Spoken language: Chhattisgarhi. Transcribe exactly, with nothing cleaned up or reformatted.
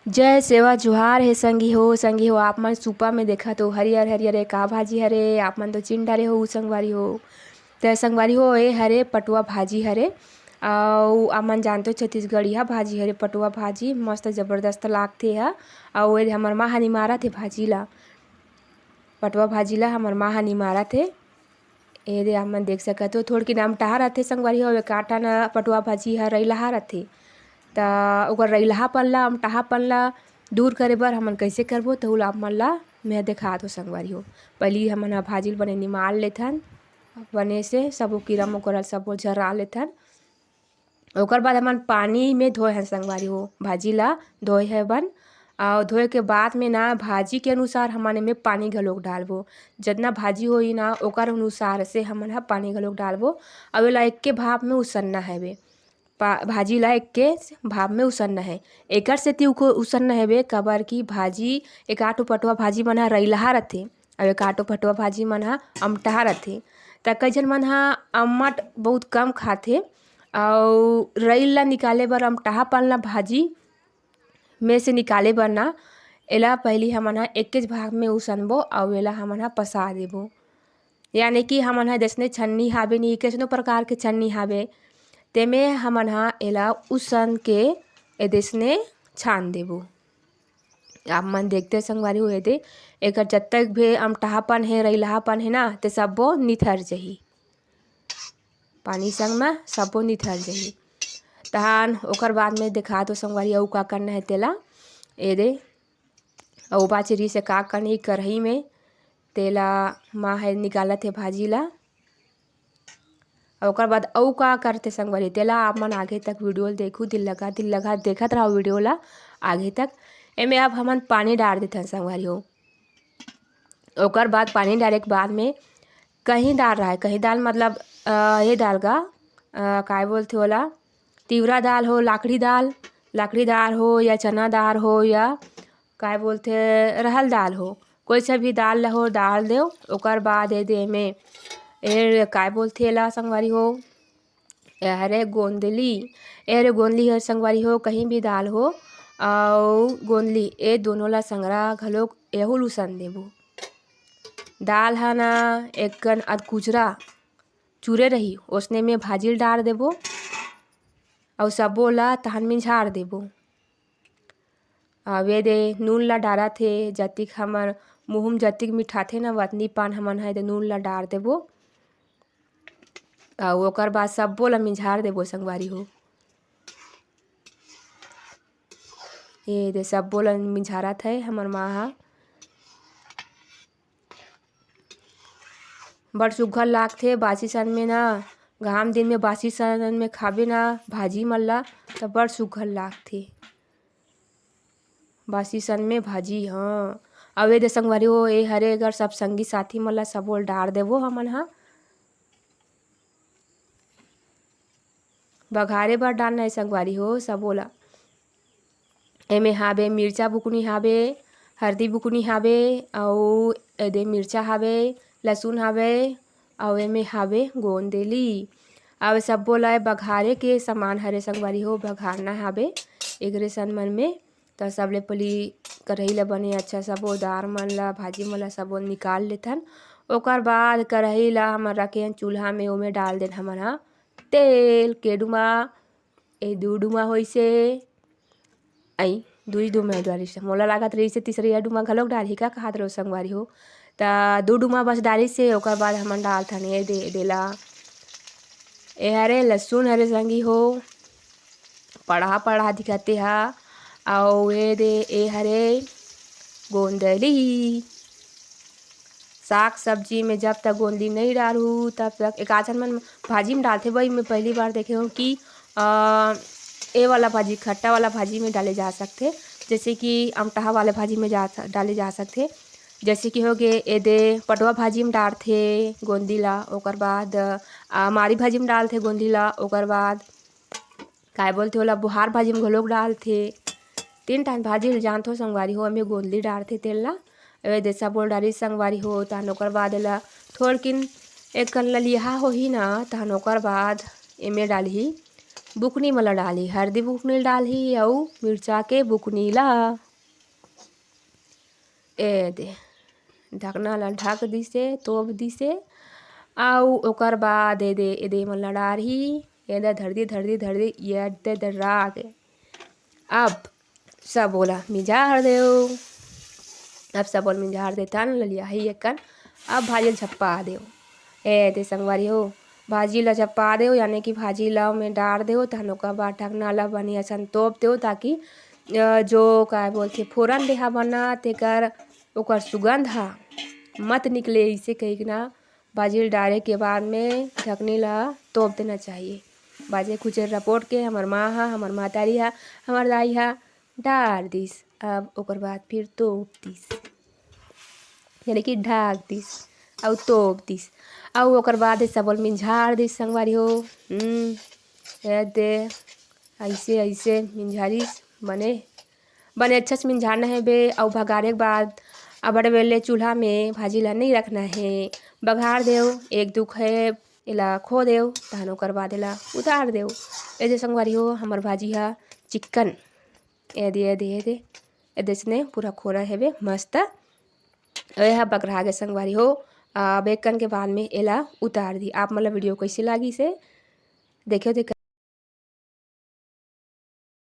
जय सेवा जुहार हे संगी हो। संगी हो, आप मन सुपा में देखत हो हरियर हरियर ए का भाजी हरे, आप मन तो चिन डारे हो संगवारी हो। त संगवारी हो, ए हरे पटुआ भाजी हरे, अउ आप मन जानते हो छत्तीसगढ़िया भाजी हरे पटुआ भाजी, मस्त जबरदस्त लागथे ह। अउ ए हमर माँ ह निमारत हे भाजी ला, पटुआ भाजी ला हमर माँ ह निमारत हे। ए दे आप मन देख सकत हो, थोड़किन अमटहा रथे संगवारी हो, एकाठन पटुआ भाजी ह रइलहा रथे, त ओकर रइलहापन ला, अमटहापन ला दूर करे बर हमन कइसे करबो, तहू ला आप मन ला मैं देखात हो संगवारी हो। पहिली हमन ह भाजी ल बने निमार लेथन, बने से सबो कीरा मकोरा ल सबो झरा लेथन। ओकर बाद हमन पानी में धोए हन संगवारी हो, भाजी ला धोए हवन। अउ धोए के बाद में ना, भाजी के अनुसार हमन एमे पानी घलोक डालबो। जतना भाजी होही ना, ओकर अनुसार से हमन ह पानी घलोक डालबो। अउ एला एक्के भाप में उसनना हवे, पा-, भाजी ला एक्के भाप में उसनना हे। एकर सेती उको उसनना हवे, काबर कि भाजी, एकाठो पटुआ भाजी मन ह रइलहा रथे, अउ एकाठो पटुआ भाजी मन ह अमटहा रथे। त कई झन मन ह अम्मट बहुत कम खाथे, अउ रइल ला निकाले बर, अमटहापन ला भाजी में से निकाले बर ना, एला पहिली हमन ह एकेच भाग में उसनबो, अउ एला हमन ह पसा देबो। यानी कि हमन ह जइसने छन्नी हावे नी, कइसनो प्रकार के छन्नी हावे, तेमे हमन ह एला उसन के ए जइसने छान देबो। आप मन देखते संगवारी हो, एदे एकर जतक भी अमटहापन हे, रइलहापन हे ना, ते सब्बो निथर जही। पानी संग म सब्बो निथर जही। तहन ओकर बाद में देखात हो संगवारी, अउ का करना हे तेला। एदे अउ बाचरी से का करना हे करही में, तेला माँ ह निकालत हे भाजी ला। अउ ओकर बाद अउ का करथे संगवारी, तेला आप मन आगे तक वीडियो ल देखू, दिल लगा, दिल लगा देखत रहू वीडियो ला आगे तक। एमे अब हमन पानी डार देथन संगवारी हो। ओकर बाद पानी डारे के बाद में कहीं दाल रहे, कहीं दाल मतलब, अ, ये दाल का, अ, काय बोलथे ओला, तिवरा दाल हो, लाखड़ी दाल, लाखड़ी दाल हो या चना दाल हो या काय बोलथे रहल दाल हो, कोई सा भी दाल ला हो डाल देव। ओकर बाद एदे एमे ए काय बोलथे एला संगवारी हो, ए हरे गोंदली, ए हरे गोंदली हर संगवारी हो, कहीं भी दाल हो, अउ गोंदली, ए दोनों ला संगरा घलोक एहू ल उसन देबो। दाल ह ना एक कन अधकुचरा चुरे रही, ओसने में भाजी ल डार देबो, अउ सबो ला तहन मिंझार देबो। अउ एदे नून ला डारत हे, जतिक हमर मुहूं म जतिक मिठाथे ना, वतनी पान हमन ह एदे नून ला डार देबो। अउ ओकर बाद सब्बो ला मिंझार देबो संगवारी हो। एदे सब्बो ला मिंझारत हे हमर माँ ह। बड़ सुग्घर लागथे बासी सन में ना, घाम दिन में बासी सन में खाबे ना भाजी मन ला, त बड़ सुग्घर लागथे। बासी सन में भाजी, हाँ। अउ एदे संगवारी हो, ए हरे अगर सब संगी साथी मन ला सबो ल डार देबो हमन ह। बघारे बर डालना हे संगवारी हो सबो ला। एमे हाबे मिर्चा बुकनी हाबे, हरदी बुकनी हाबे, अउ एदे मिर्चा हाबे, लसुन हाबे, अउ एमे हाबे गोंदेली। अब सब्बो ला बघारे के समान हरे संगवारी हो, बघारना हाबे एकरे सन मन में। त सबले पहिली करही ला बने अच्छा सबो दार मन ला, भाजी मन ला सबो निकाल लेथन। ओकर बाद करही ला हमन रखे हन चूल्हा में, ओमे डाल देन हमन ह तेल के डुमा, ए दू डुमा होइसे, अई दुई डुमा डालिस। मोला लागत रहिसे तीसरइया डुमा घलोक डालही का कहत रहो संगवारी हो। त दू डुमा बस डालिसे, ओकर बाद हमन डालथन ए दे, देला। ए हरे लसुन हरे संगी हो, पड़हा पड़हा दिखत हे हा। अउ ए दे, ए हरे गोंदली। साग सब्जी में जब तक गोंदली नइ डालहू, तब तक एक आध झन मन भाजी में डालथे। वही मैं पहली बार देखे हूँ कि, अ, ए वाला भाजी, खट्टा वाला भाजी में डाले जा सकथे, जैसे कि अमटहा वाले भाजी में जा, डाले जा सकथे। जैसे कि हो गे, एदे पटवा भाजी में डालथे गोंदली ला, ओकर बाद, अ, मारी भाजी में डालथे गोंदली ला, ओकर बाद काय बोलथे ओला, बोहार भाजी में घलोक डालथे। तीन ठन भाजी ल जानथो संगवारी हो, एमे गोंदली डालथे तेल ला। एमे देसा बोल डाली संगवारी हो, तहन ओकर बाद एला थोड़किन एक कन ललिहा होही ना, तहन ओकर बाद एमे डालही बुकनी मन ला डालही, हरदी बुकनी ला डालही अउ मिर्चा के बुकनी ला। ए दे, ढकना ला ढक दिसे, तोप दिसे, अउ ओकर बाद ए दे, ए दे मन ला डारही, ए दे धर दी, धर दी, धर दी, ये दे दर्रा के। अब सबो ला मिंजार देव। अब सबो ला मिंजार देथन, ललियाही एकन। अब भाजी ल झप्पा देव। ए दे संगवारी हो, भाजी ला झप्पा देव, यानी कि भाजी ला ओमे डार देव, तहन ओकर बाद ढकना ला बने असन तोप देव, ताकि, अ, जो का बोलथे, फोरन देहा बना, तेकर ओकर सुगंध हा मत निकले, इसे कहिके ना भाजी ल डारे के बाद में ढकनी ला तोप देना चाहिए। बाजे खुचर रपोट के हमर माँ हा, हमर महतारी हा, हमर दाई हा डार दिस। अब ओकर बाद फिर तोप दिस, यानी कि ढाक दिस अउ तोप दिस। अउ ओकर बाद सबो ल मिंझार दिस संगवारी हो। हम्म, ए दे, अइसे, अइसे मिंझारिस बने बने अच्छा से मिंझाना हे बे। अउ भगारे के बाद अबड़ बेले चूल्हा में भाजी ला नइ रखना हे, बघार देव, एक दू खैब एला खो देव, तहन ओकर बाद एला उतार देव। ए दे संगवारी हो, हमर भाजी हा चिक्कन, ए दे, ए दे, ए दे, ए दे सने पूरा खोरा हेबे मस्त। ए हा बघरा गे संगवारी हो। अब एक कन के बाद में एला उतार दी। आप मन ला वीडियो कइसे लागिस हे, देखे हो, देखे